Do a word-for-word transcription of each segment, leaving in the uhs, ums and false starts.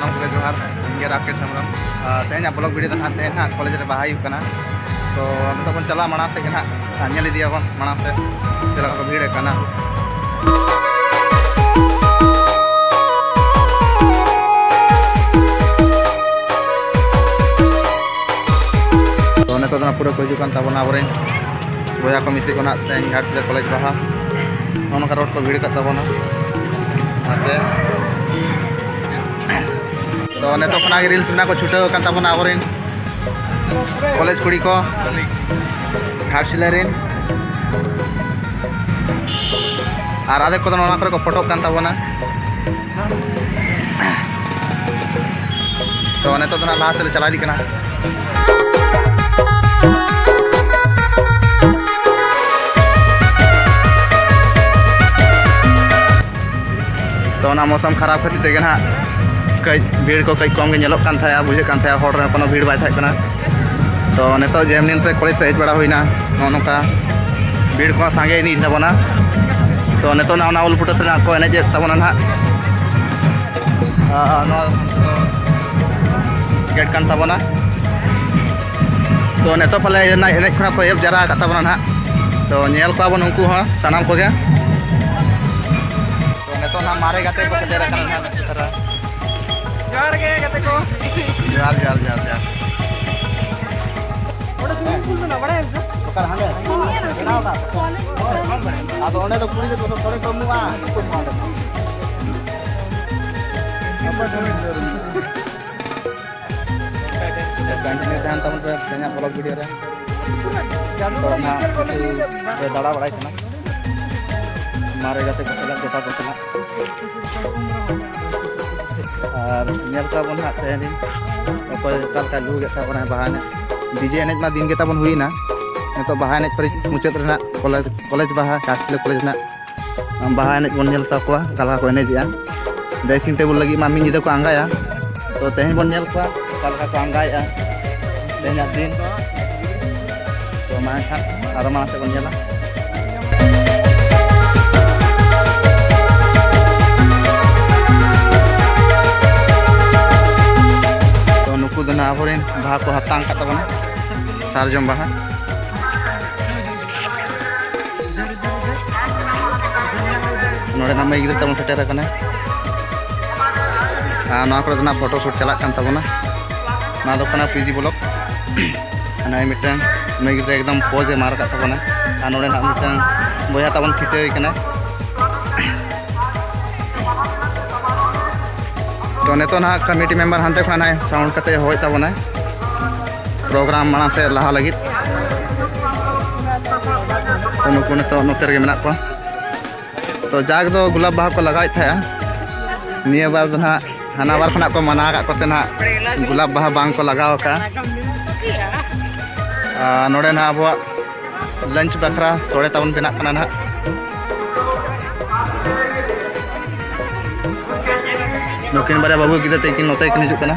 ᱜᱚᱢᱠᱮ ᱡᱚᱦᱟᱨ, ᱤᱧ ᱜᱮ ᱨᱟᱠᱮᱥ ᱦᱮᱢᱵᱨᱚᱢ᱾ ᱟᱨ ᱛᱮᱦᱮᱧᱟᱜ ᱵᱞᱚᱜ ᱵᱷᱤᱰᱤᱭᱳ ᱫᱚ ᱱᱟᱦᱟᱜ ᱛᱮᱦᱮᱧ ᱱᱟᱦᱟᱜ ᱠᱚᱞᱮᱡᱽ ᱨᱮ ᱵᱟᱦᱟ ᱦᱩᱭᱩᱜ ᱠᱟᱱᱟ᱾ ᱛᱚ ᱱᱤᱛᱚᱜ ᱵᱚᱱ ᱪᱟᱞᱟᱜᱼᱟ ᱢᱟᱲᱟᱝ ᱥᱮᱫ ᱜᱮ ᱱᱟᱦᱟᱜ, ᱟᱨ ᱧᱮᱞ ᱤᱫᱤᱭᱟᱵᱚᱱ ᱢᱟᱲᱟᱝ ᱥᱮᱫ ᱪᱮᱫ ᱞᱮᱠᱟ ᱠᱚ ᱵᱷᱤᱲ ᱟᱠᱟᱱᱟ᱾ ᱛᱚ ᱱᱤᱛᱚᱜ ᱫᱚ ᱱᱟᱦᱟᱜ ᱯᱩᱨᱟᱹ ᱠᱚ ᱦᱤᱡᱩᱜ ᱠᱟᱱ ᱛᱟᱵᱚᱱᱟ ᱟᱵᱚᱨᱮᱱ ᱵᱚᱭᱦᱟ ᱠᱚ ᱢᱤᱥᱤ ᱠᱚ ᱱᱟᱦᱟᱜ ᱛᱮᱦᱮᱧ ᱜᱷᱟᱴᱥᱤᱞᱟᱹ ᱠᱚᱞᱮᱡᱽ ᱵᱟᱦᱟ᱾ ᱱᱚᱜᱼᱚ ᱱᱚᱝᱠᱟ ᱨᱳᱰ ᱠᱚ ᱵᱷᱤᱲ ᱟᱠᱟᱫ ᱛᱟᱵᱚᱱᱟ᱾ ᱚᱱᱟᱛᱮ ᱛᱚ ᱱᱤᱛᱚᱜ ᱠᱷᱚᱱᱟᱜ ᱜᱮ ᱨᱤᱞᱥ ᱵᱮᱱᱟᱣ ᱠᱚ ᱪᱷᱩᱴᱟᱹᱣ ᱟᱠᱟᱱ ᱛᱟᱵᱚᱱᱟ ᱟᱵᱚᱨᱮᱱ ᱠᱚᱞᱮᱡᱽ ᱠᱩᱲᱤ ᱠᱚ, ᱜᱷᱟᱴᱥᱤᱞᱟᱹ ᱨᱮᱱ᱾ ᱟᱨ ᱟᱫᱷᱮᱠ ᱠᱚᱫᱚ ᱱᱚᱣᱟ ᱠᱚᱨᱮ ᱠᱚ ᱯᱷᱳᱴᱳᱜ ᱠᱟᱱ ᱛᱟᱵᱚᱱᱟ᱾ ᱛᱚ ᱱᱤᱛᱚᱜ ᱫᱚ ᱱᱟᱜ ᱞᱟᱦᱟ ᱥᱮᱫ ᱞᱮ ᱪᱟᱞᱟᱣ ᱤᱫᱤᱜ ᱠᱟᱱᱟ᱾ ᱛᱚ ᱚᱱᱟ ᱢᱳᱥᱚᱢ ᱠᱷᱟᱨᱟᱯ ᱠᱷᱟᱹᱛᱤᱨ ᱛᱮᱜᱮ ᱱᱟᱦᱟᱜ ᱠᱟᱹᱡ ᱵᱷᱤᱲ ᱠᱚ ᱠᱟᱹᱡ ᱠᱚᱢ ᱜᱮ ᱧᱮᱞᱚᱜ ᱠᱟᱱ ᱛᱟᱦᱮᱸᱜᱼᱟ, ᱵᱩᱡᱷᱟᱹᱜ ᱠᱟᱱ ᱛᱟᱦᱮᱸᱜᱼᱟ, ᱦᱚᱲ ᱨᱮ ᱠᱳᱱᱳ ᱵᱷᱤᱲ ᱵᱟᱭ ᱛᱟᱦᱮᱸ ᱠᱟᱱᱟ᱾ ᱛᱚ ᱱᱤᱛᱚᱜ ᱡᱮ ᱮᱢᱱᱤ ᱛᱮ ᱠᱚᱞᱮᱡᱽ ᱥᱮᱫ ᱦᱮᱡ ᱵᱟᱲᱟ ᱦᱩᱭᱱᱟ, ᱱᱚᱜᱼᱚ ᱱᱚᱝᱠᱟ ᱵᱷᱤᱲ ᱠᱚᱦᱚᱸ ᱥᱟᱸᱜᱮ ᱤᱫᱤᱭᱮᱱ ᱛᱟᱵᱚᱱᱟ᱾ ᱛᱚ ᱱᱤᱛᱚᱜ ᱱᱟᱜ ᱚᱱᱟ ᱩᱞ ᱵᱩᱴᱟᱹ ᱥᱮᱫ ᱱᱟᱜ ᱠᱚ ᱮᱱᱮᱡᱮᱫ ᱛᱟᱵᱚᱱᱟ ᱱᱟᱦᱟᱜ᱾ ᱟᱨ ᱱᱚᱣᱟ ᱜᱮᱴ ᱠᱟᱱ ᱛᱟᱵᱚᱱᱟ᱾ ᱛᱚ ᱱᱤᱛᱚᱜ ᱯᱟᱞᱮ ᱮᱱᱮᱡ ᱠᱷᱚᱱᱟᱜ ᱠᱚ ᱮᱦᱚᱵ ᱡᱟᱣᱨᱟ ᱟᱠᱟᱫ ᱛᱟᱵᱚᱱᱟ ᱱᱟᱦᱟᱜ᱾ ᱛᱚ ᱧᱮᱞ ᱠᱚᱣᱟ ᱵᱚᱱ ᱩᱱᱠᱩ ᱦᱚᱸ ᱥᱟᱱᱟᱢ ᱠᱚᱜᱮ᱾ ᱛᱚ ᱱᱤᱛᱚᱜ ᱱᱟᱦᱟᱜ ᱢᱟᱨᱮ ᱜᱟᱛᱮ ᱠᱚ ᱥᱮᱴᱮᱨ ᱟᱠᱟᱱᱟ ᱱᱟᱦᱟᱜ ᱱᱤᱛᱚᱜ ᱫᱷᱟᱨᱟ᱾ ᱡᱚᱦᱟᱨ ᱜᱮ ᱜᱟᱛᱮ ᱠᱚ᱾ ᱡᱚᱦᱟᱨ, ᱡᱚᱦᱟᱨ, ᱡᱚᱦᱟᱨ, ᱡᱚᱦᱟᱨ᱾ ᱚᱸᱰᱮ swimming pool ᱢᱮᱱᱟᱜᱼᱟ, ᱵᱟᱲᱟᱭᱟᱢ ᱥᱮ? ᱚᱠᱟᱨᱮ ᱦᱟᱸᱰᱮ? ᱵᱮᱱᱟᱣ ᱠᱟᱜ ᱠᱚ᱾ ᱟᱫᱚ ᱚᱸᱰᱮ ᱫᱚ ᱠᱩᱲᱤ ᱜᱤᱫᱽᱨᱟᱹ ᱫᱚ ᱛᱷᱚᱲᱮ ᱠᱚ ᱮᱢᱚᱜᱼᱟ, ᱩᱱᱠᱩ ᱠᱚ ᱚᱸᱰᱮ ᱫᱚ᱾ ᱠᱚᱱᱴᱤᱱᱤᱭᱩ ᱛᱟᱦᱮᱱ ᱛᱟᱵᱚᱱ ᱯᱮ ᱛᱮᱦᱮᱧᱟᱜ ᱵᱞᱚᱜ ᱵᱷᱤᱰᱤᱭᱳ ᱨᱮ᱾ ᱛᱚ ᱚᱱᱟ ᱠᱤᱪᱷᱩ ᱞᱮ ᱫᱟᱬᱟ ᱵᱟᱲᱟᱭ ᱠᱟᱱᱟ ᱢᱟᱨᱮ ᱜᱟᱛᱮ ᱠᱚ ᱥᱟᱞᱟᱜ, ᱡᱚᱴᱟᱣ ᱠᱚ ᱥᱟᱞᱟᱜ᱾ ᱟᱨ ᱧᱮᱞ ᱠᱚᱣᱟ ᱵᱚᱱ ᱦᱟᱸᱜ ᱛᱮᱦᱮᱧ ᱚᱠᱚᱭ ᱚᱠᱟ ᱞᱮᱠᱟᱭ ᱞᱩᱦᱩᱠ ᱮᱫ ᱛᱟᱵᱚᱱᱟᱭ ᱵᱟᱦᱟ ᱮᱱᱮᱡ᱾ ᱰᱤᱡᱮ ᱮᱱᱮᱡ ᱢᱟ ᱫᱤᱱ ᱜᱮ ᱛᱟᱵᱚᱱ ᱦᱩᱭᱱᱟ, ᱱᱤᱛᱚᱜ ᱵᱟᱦᱟ ᱮᱱᱮᱡ ᱯᱟᱹᱨᱤ ᱢᱩᱪᱟᱹᱫ ᱨᱮᱱᱟᱜ ᱠᱚᱞᱮᱡᱽ, ᱠᱚᱞᱮᱡᱽ ᱵᱟᱦᱟ, ᱜᱷᱟᱴᱥᱤᱞᱟᱹ ᱠᱚᱞᱮᱡᱽ ᱨᱮᱱᱟᱜ ᱵᱟᱦᱟ ᱮᱱᱮᱡ ᱵᱚᱱ ᱧᱮᱞ ᱛᱟᱠᱚᱣᱟ, ᱚᱠᱟ ᱞᱮᱠᱟ ᱠᱚ ᱮᱱᱮᱡᱮᱜᱼᱟ᱾ dressing table ᱞᱟᱹᱜᱤᱫ ᱢᱟ ᱢᱤᱫ ᱧᱤᱫᱟᱹ ᱠᱚ ᱟᱸᱜᱟᱭᱟ, ᱛᱚ ᱛᱮᱦᱮᱧ ᱵᱚᱱ ᱧᱮᱞ ᱠᱚᱣᱟ ᱚᱠᱟ ᱞᱮᱠᱟ ᱠᱚ ᱟᱸᱜᱟᱭᱮᱜᱼᱟ ᱛᱮᱦᱮᱧᱟᱜ ᱫᱤᱱ᱾ ᱛᱚ ᱢᱟ ᱮᱱᱠᱷᱟᱱ ᱟᱨᱚ ᱢᱟᱲᱟᱝ ᱥᱮᱫ ᱵᱚᱱ ᱧᱮᱞᱟ᱾ ᱵᱟᱦᱟ ᱠᱚ ᱦᱟᱛᱟᱝ ᱟᱠᱟᱫ ᱛᱟᱵᱚᱱᱟ, ᱥᱟᱨᱡᱚᱢ ᱵᱟᱦᱟ᱾ ᱱᱚᱰᱮᱱᱟᱜ ᱢᱟᱹᱭ ᱜᱤᱫᱽᱨᱟᱹ ᱛᱟᱵᱚᱱ ᱥᱮᱴᱮᱨ ᱟᱠᱟᱱᱟ᱾ ᱟᱨ ᱱᱚᱣᱟ ᱠᱚᱨᱮ ᱫᱚ ᱱᱟᱜ ᱯᱷᱳᱴᱳ ᱥᱩᱴ ᱪᱟᱞᱟᱜ ᱠᱟᱱ ᱛᱟᱵᱚᱱᱟ᱾ ᱱᱚᱣᱟ ᱫᱚ ᱠᱟᱱᱟ ᱯᱤᱡᱤ ᱵᱞᱚᱠ᱾ ᱦᱟᱱᱟ ᱢᱤᱫᱴᱟᱝ ᱢᱟᱹᱭ ᱜᱤᱫᱽᱨᱟᱹ ᱮᱠᱫᱚᱢ ᱯᱳᱡᱽ ᱮ ᱢᱟᱨ ᱟᱠᱟᱫ ᱛᱟᱵᱚᱱᱟ᱾ ᱟᱨ ᱱᱚᱰᱮ ᱱᱟᱜ ᱢᱤᱫᱴᱟᱝ ᱵᱚᱭᱦᱟ ᱛᱟᱵᱚᱱ ᱠᱷᱤᱪᱟᱹᱣ ᱠᱟᱱᱟ᱾ ᱛᱚ, ᱱᱤᱛᱚᱜ ᱱᱟᱦᱟᱜ ᱠᱚᱢᱤᱴᱤ ᱢᱮᱢᱵᱟᱨ ᱦᱟᱱᱛᱮ ᱠᱷᱚᱱᱟᱜ ᱱᱟᱦᱟᱜ ᱥᱟᱣᱩᱱᱰ ᱠᱟᱛᱮ ᱦᱚᱦᱚᱭᱮᱫ ᱛᱟᱵᱚᱱᱟᱭ ᱯᱨᱳᱜᱨᱟᱢ ᱢᱟᱲᱟᱝ ᱥᱮᱫ ᱞᱟᱦᱟ ᱞᱟᱹᱜᱤᱫ᱾ ᱛᱚ, ᱱᱩᱠᱩ ᱱᱤᱛᱚᱜ ᱱᱚᱛᱮ ᱨᱮᱜᱮ ᱢᱮᱱᱟᱜ ᱠᱚᱣᱟ᱾ ᱛᱚ, ᱡᱟᱠ ᱫᱚ ᱜᱳᱞᱟᱯ ᱵᱟᱦᱟ ᱠᱚ ᱞᱟᱜᱟᱣᱮᱫ ᱛᱟᱦᱮᱸᱜᱼᱟ᱾ ᱱᱤᱭᱟᱹ ᱵᱟᱨ ᱫᱚ ᱱᱟᱦᱟᱜ ᱦᱟᱱᱟ ᱵᱟᱨ ᱠᱷᱚᱱᱟᱜ ᱠᱚ ᱢᱟᱱᱟ ᱟᱠᱟᱫ ᱠᱚᱛᱮ ᱱᱟᱦᱟᱜ ᱜᱳᱞᱟᱯ ᱵᱟᱦᱟ ᱵᱟᱝ ᱠᱚ ᱞᱟᱜᱟᱣ ᱟᱠᱟᱫᱼᱟ᱾ ᱟᱨ ᱱᱚᱰᱮ ᱱᱟᱦᱟᱜ ᱟᱵᱚᱣᱟᱜ ᱞᱟᱧᱪ ᱵᱟᱠᱷᱨᱟ ᱥᱚᱲᱮ ᱛᱟᱵᱚᱱ ᱵᱮᱱᱟᱜ ᱠᱟᱱᱟ ᱱᱟᱦᱟᱜ᱾ ᱱᱩᱠᱤᱱ ᱵᱟᱨᱭᱟ ᱵᱟᱹᱵᱩ ᱜᱤᱫᱽᱨᱟᱹ ᱛᱟᱹᱠᱤᱱ ᱱᱚᱛᱮ ᱠᱤᱱ ᱦᱤᱡᱩᱜ ᱠᱟᱱᱟ᱾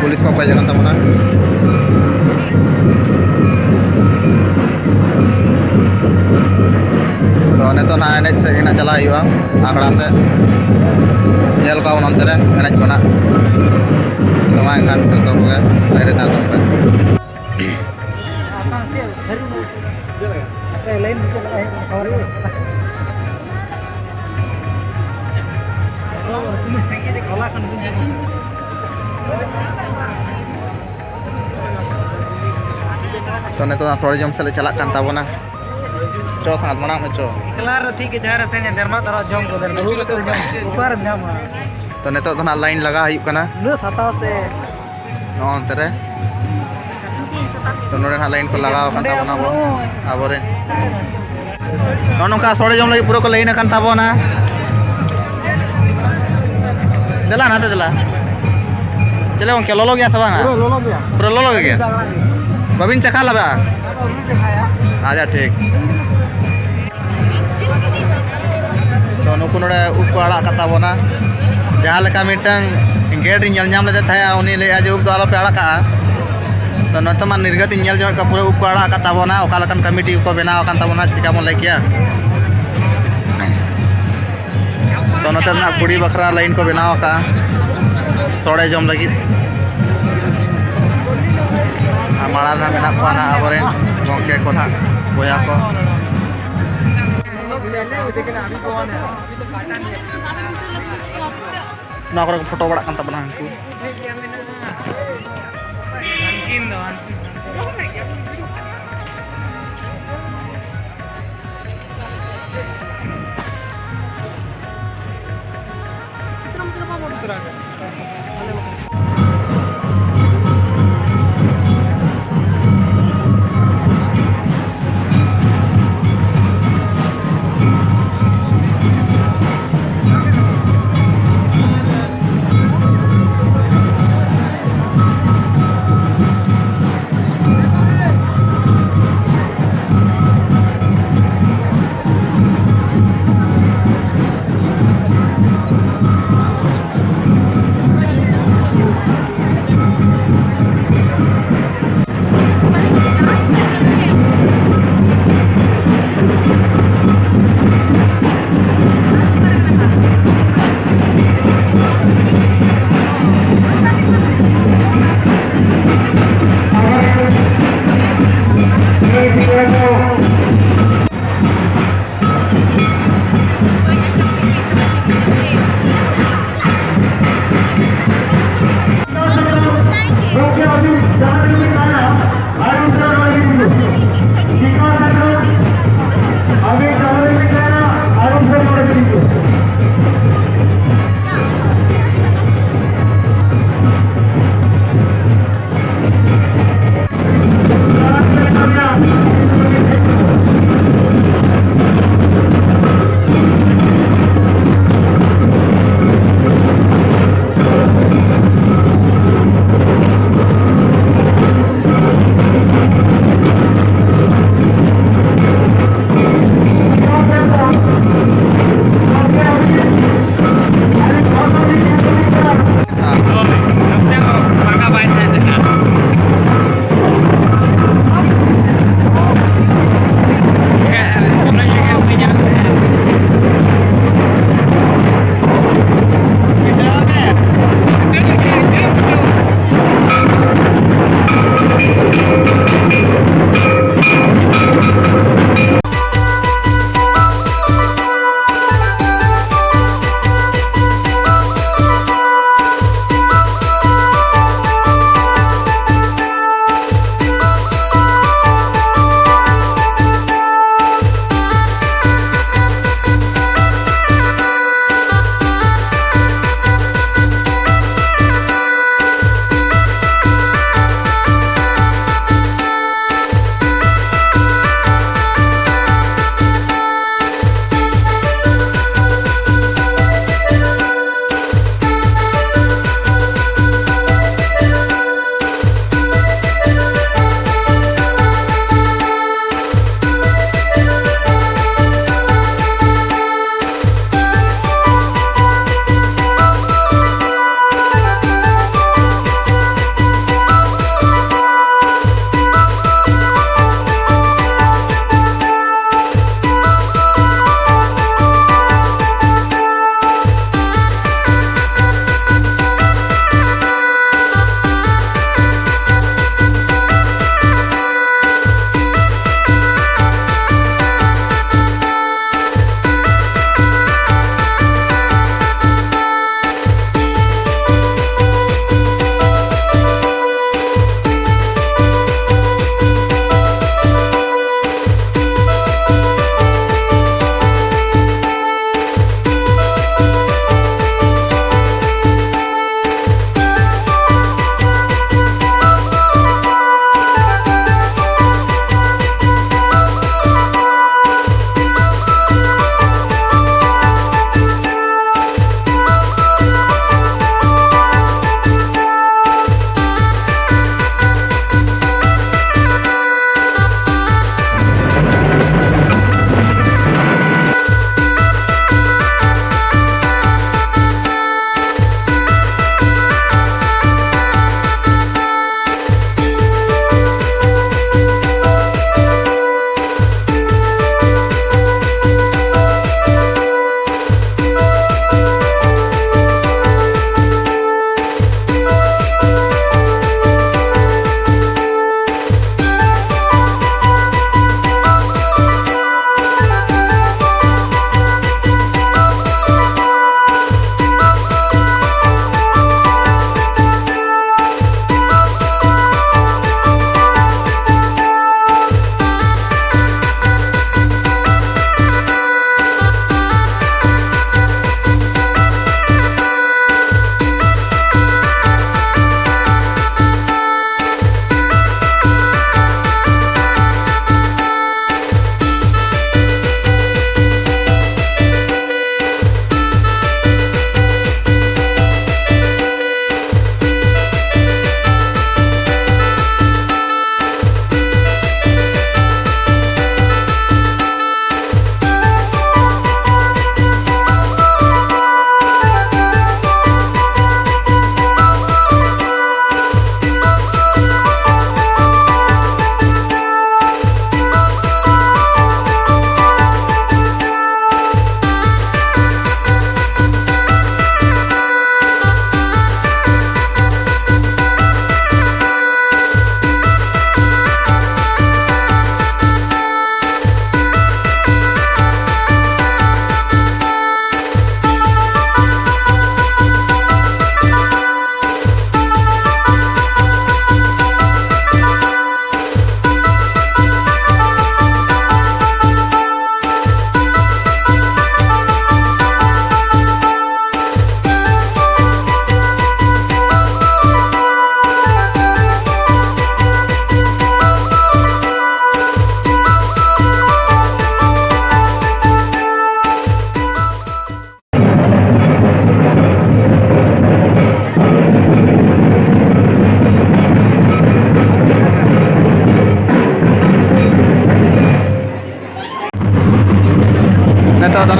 ᱯᱩᱞᱤᱥ ᱠᱚ ᱠᱚ ᱦᱮᱡ ᱟᱠᱟᱱ ᱛᱟᱵᱚᱱᱟ᱾ ᱛᱚ, ᱱᱤᱛᱚᱜ ᱱᱟᱦᱟᱜ ᱮᱱᱮᱡ ᱥᱮᱫ ᱜᱮ ᱱᱟᱦᱟᱜ ᱪᱟᱞᱟᱜ ᱦᱩᱭᱩᱜᱼᱟ, ᱟᱠᱷᱲᱟ ᱥᱮᱫ᱾ ᱧᱮᱞ ᱠᱚᱣᱟ ᱵᱚᱱ ᱚᱱᱛᱮ ᱨᱮ ᱮᱱᱮᱡ ᱠᱚ ᱱᱟᱦᱟᱜ᱾ ᱛᱚ, ᱢᱟ ᱮᱱᱠᱷᱟᱱ ᱡᱚᱛᱚ ᱠᱚᱜᱮ ᱨᱮᱰᱤ ᱛᱟᱦᱮᱱ ᱛᱟᱵᱚᱱ ᱯᱮ᱾ ᱛᱚ, ᱱᱤᱛᱚᱜ ᱫᱚ ᱥᱚᱲᱮ ᱡᱚᱢ ᱥᱮᱫ ᱞᱮ ᱪᱟᱞᱟᱜ ᱠᱟᱱ ᱛᱟᱵᱚᱱᱟ᱾ ᱪᱚ, ᱥᱟᱸᱜᱟᱛ, ᱢᱟᱲᱟᱝ ᱢᱮ, ᱪᱚ᱾ ᱮᱠᱞᱟ ᱨᱮ ᱴᱷᱤᱠ ᱜᱮ, ᱡᱟᱦᱟᱸ ᱨᱮ ᱥᱮᱱ ᱮᱱ, ᱫᱮᱨᱢᱟ ᱛᱟᱨᱟ ᱡᱚᱢ ᱠᱚ, ᱫᱮᱨᱢᱟ᱾ ᱚᱠᱟᱨᱮᱢ ᱧᱟᱢᱟ? ᱛᱚ, ᱱᱤᱛᱚᱜ ᱫᱚ ᱱᱟᱦᱟᱜ ᱞᱟᱭᱤᱱ ᱞᱟᱜᱟᱣ ᱦᱩᱭᱩᱜ ᱠᱟᱱᱟ᱾ ᱩᱱᱟᱹᱜ ᱥᱟᱛᱟᱣ ᱛᱮ᱾ ᱱᱚᱜᱼᱚ ᱚᱱᱛᱮ ᱨᱮ᱾ ᱛᱚ, ᱱᱚᱰᱮ ᱱᱟᱦᱟᱜ ᱞᱟᱭᱤᱱ ᱠᱚ ᱞᱟᱜᱟᱣ ᱟᱠᱟᱱ ᱛᱟᱵᱚᱱᱟ ᱟᱵᱚ, ᱟᱵᱚᱨᱮᱱ᱾ ᱱᱚᱜᱼᱚ ᱱᱚᱝᱠᱟ ᱥᱚᱲᱮ ᱡᱚᱢ ᱞᱟᱹᱜᱤᱫ ᱯᱩᱨᱟᱹ ᱠᱚ ᱞᱟᱭᱤᱱ ᱟᱠᱟᱱ ᱛᱟᱵᱚᱱᱟ᱾ ᱫᱮᱞᱟ, ᱱᱟᱛᱮ ᱫᱮᱞᱟ᱾ ᱪᱮᱫ ᱞᱮ ᱜᱚᱝᱠᱮ, ᱞᱚᱞᱚ ᱜᱮᱭᱟ ᱥᱮ ᱵᱟᱝᱟ? ᱯᱩᱨᱟᱹ ᱞᱚᱞᱚ ᱜᱮᱭᱟ᱾ ᱯᱩᱨᱟᱹ ᱞᱚᱞᱚ ᱜᱮᱭᱟ? ᱵᱟᱹᱵᱤᱱ ᱪᱟᱠᱷᱟ ᱞᱟᱜᱟ? ᱟᱪᱪᱷᱟ, ᱴᱷᱤᱠ᱾ ᱛᱚ, ᱱᱩᱠᱩ ᱱᱚᱰᱮ ᱩᱵ ᱠᱚ ᱟᱲᱟᱜ ᱟᱠᱟᱫ ᱛᱟᱵᱚᱱᱟ᱾ ᱡᱟᱦᱟᱸ ᱞᱮᱠᱟ ᱢᱤᱫᱴᱟᱝ ᱜᱮᱰ ᱤᱧ ᱧᱮᱞ ᱧᱟᱢ ᱞᱮᱫᱮ ᱛᱟᱦᱮᱸᱜᱼᱟ, ᱩᱱᱤ ᱞᱟᱹᱭᱮᱫᱼᱟ ᱡᱮ ᱩᱵ ᱫᱚ ᱟᱞᱚᱯᱮ ᱟᱲᱟᱜ ᱠᱟᱜᱼᱟ᱾ ᱛᱚ, ᱱᱚᱛᱮ ᱢᱟ ᱱᱤᱨᱜᱷᱟᱹᱛ ᱤᱧ ᱧᱮᱞ ᱡᱚᱝ ᱠᱟᱱᱟ, ᱯᱩᱨᱟᱹ ᱩᱵ ᱠᱚ ᱟᱲᱟᱜ ᱟᱠᱟᱫ ᱛᱟᱵᱚᱱᱟ᱾ ᱚᱠᱟ ᱞᱮᱠᱟᱱ ᱠᱚᱢᱤᱴᱤ ᱠᱚᱠᱚ ᱵᱮᱱᱟᱣ ᱟᱠᱟᱱ ᱛᱟᱵᱚᱱᱟ, ᱪᱤᱠᱟ ᱵᱚᱱ ᱞᱟᱹᱭ ᱠᱮᱭᱟ? ᱛᱚ, ᱱᱚᱛᱮ ᱨᱮᱱᱟᱜ ᱠᱩᱲᱤ ᱵᱟᱠᱷᱨᱟ ᱞᱟᱭᱤᱱ ᱠᱚ ᱵᱮᱱᱟᱣ ᱟᱠᱟᱫᱼᱟ ᱥᱚᱲᱮ ᱡᱚᱢ ᱞᱟᱹᱜᱤᱫ᱾ ᱟᱨ ᱢᱟᱲᱟᱝ ᱨᱮ ᱢᱮᱱᱟᱜ ᱠᱚᱣᱟ ᱱᱟᱜ ᱟᱵᱚᱨᱮᱱ ᱜᱚᱢᱠᱮ ᱠᱚ ᱱᱟᱜ, ᱵᱚᱭᱦᱟ ᱠᱚ᱾ ᱱᱚᱣᱟ ᱠᱚᱨᱮ ᱠᱚ ᱯᱷᱳᱴᱳ ᱵᱟᱲᱟᱜ ᱠᱟᱱ ᱛᱟᱵᱚᱱᱟ ᱩᱱᱠᱩ᱾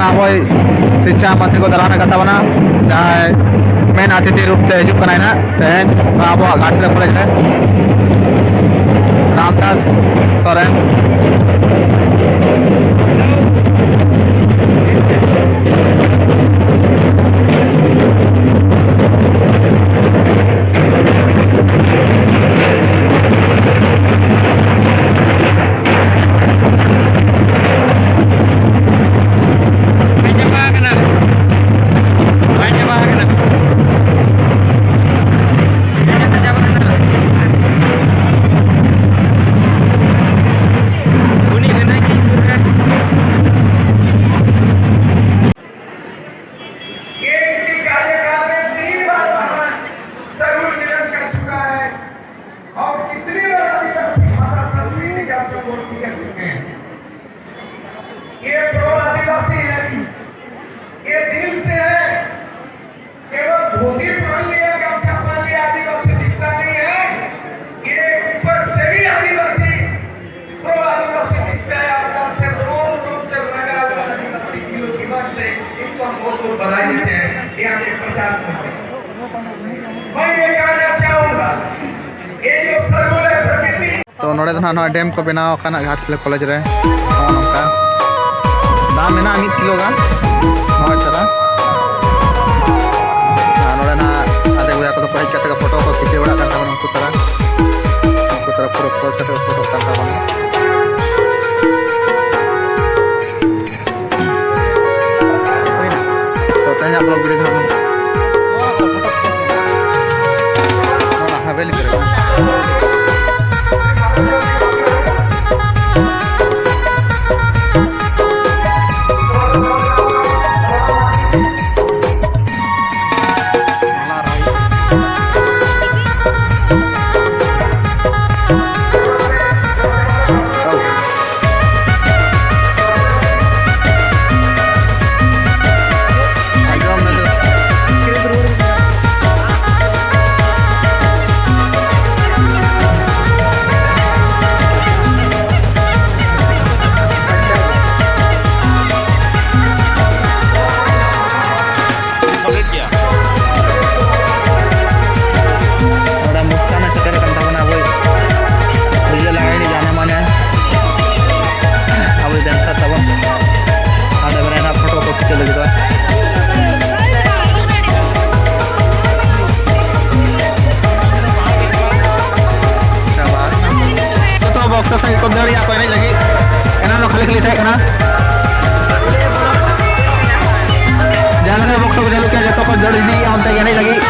ᱟᱵᱚᱭ ᱥᱤᱪᱪᱷᱟ ᱢᱚᱱᱛᱨᱤ ᱠᱚ ᱫᱟᱨᱟᱢᱮ ᱠᱟᱛᱷᱟ ᱵᱚᱱᱟ, ᱡᱟᱦᱟᱸᱭ ᱢᱮᱱ ᱟᱛᱤᱛᱷᱤ ᱨᱩᱯ ᱛᱮ ᱦᱤᱡᱩᱜ ᱠᱟᱱᱟᱭ ᱱᱟᱦᱟᱜ ᱛᱮᱦᱮᱧ ᱱᱚᱣᱟ ᱟᱵᱚᱣᱟᱜ ᱜᱷᱟᱴᱥᱤᱞᱟᱹ ᱠᱚᱞᱮᱡᱽ ᱨᱮ, ᱨᱟᱢᱫᱟᱥ ᱥᱚᱨᱮᱱ᱾ ᱵᱟᱭ ᱪᱟᱵᱟ ᱟᱠᱟᱱᱟ᱾ ᱵᱟᱭ ᱪᱟᱵᱟ ᱟᱠᱟᱱᱟ᱾ ᱪᱟᱵᱟ ᱟᱠᱟᱱᱟ᱾ ᱩᱱᱤ ᱢᱮᱱᱟᱭ ᱜᱮ ᱥᱩᱨ ᱨᱮ᱾ ये इनके कार्यकाल में तीन बार महान सरहुल मिलन कर चुका है और कितनी बार आदिवासी भाषा संस्कृति का संगोष्ठी कर चुके हैं। ये प्रो आदिवासी है, ये दिल से है। केवल धोती पहन लिया, गमछा पहन लिया, आदिवासी दिखता नहीं है। ये ऊपर से भी आदिवासी, प्रो आदिवासी दिखता है। आपका से रोम रोम से लगा हुआ आदिवासी दिलो दिमाग से इनको हम बहुत बहुत बधाई देते हैं। ये आगे प्रचार करते हैं। मैं ये कहना चाहूंगा, ये जो सरहुल है, प्रकृति तो ᱱᱚᱰᱮ ᱫᱚ ᱱᱟᱦᱟᱜ ᱱᱚᱣᱟ ᱰᱮᱢ ᱠᱚ ᱵᱮᱱᱟᱣ ᱟᱠᱟᱱᱟ ᱜᱷᱟᱴᱥᱤᱞᱟᱹ ᱠᱚᱞᱮᱡᱽ ᱨᱮ᱾ ᱱᱚᱜᱼᱚ ᱱᱚᱝᱠᱟ ᱫᱟᱜ ᱢᱮᱱᱟᱜᱼᱟ ᱢᱤᱫ ᱠᱤᱞᱳ ᱜᱟᱱ᱾ ᱱᱚᱜᱼᱚᱭ ᱛᱟᱨᱟ᱾ ᱟᱨ ᱱᱚᱰᱮ ᱱᱟᱦᱟᱜ ᱟᱫᱷᱮ ᱵᱚᱭᱦᱟ ᱠᱚᱫᱚ ᱠᱚ ᱦᱮᱡ ᱠᱟᱛᱮ ᱠᱚ ᱯᱷᱳᱴᱳ ᱠᱚ ᱠᱷᱤᱪᱟᱹᱣ ᱵᱟᱲᱟᱜ ᱠᱟᱱ ᱛᱟᱵᱚᱱᱟ ᱩᱱᱠᱩ ᱛᱟᱨᱟ᱾ ᱩᱱᱠᱩ ᱛᱟᱨᱟ ᱯᱩᱨᱟᱹ ᱯᱳᱡᱽ ᱠᱟᱛᱮ ᱠᱚ ᱯᱷᱳᱴᱳᱜ ᱠᱟᱱ ᱛᱟᱵᱚᱱᱟ᱾ ᱛᱚ, ᱛᱮᱦᱮᱧᱟᱜ vlog video ᱫᱚ ᱱᱚᱝᱠᱟ᱾ ᱱᱚᱣᱟ ᱦᱟᱵᱮᱞᱤ ᱠᱚᱨᱮ᱾ ᱥᱟᱸᱜᱮ ᱠᱚ ᱫᱟᱹᱲ ᱮᱫᱟ ᱠᱚ ᱮᱱᱮᱡ ᱞᱟᱹᱜᱤᱫ᱾ ᱮᱱᱟᱱ ᱫᱚ ᱠᱷᱟᱹᱞᱤ ᱠᱷᱟᱹᱞᱤ ᱛᱟᱦᱮᱸ ᱠᱟᱱᱟ᱾ ᱡᱟᱦᱟᱸ ᱞᱮᱠᱟ ᱵᱚᱠᱥ ᱠᱚ ᱪᱟᱹᱞᱩ ᱠᱮᱜᱼᱟ, ᱡᱚᱛᱚ ᱠᱚ ᱫᱟᱹᱲ ᱤᱫᱤᱭᱮᱫᱼᱟ ᱚᱱᱛᱮ ᱮᱱᱮᱡ ᱞᱟᱹᱜᱤᱫ᱾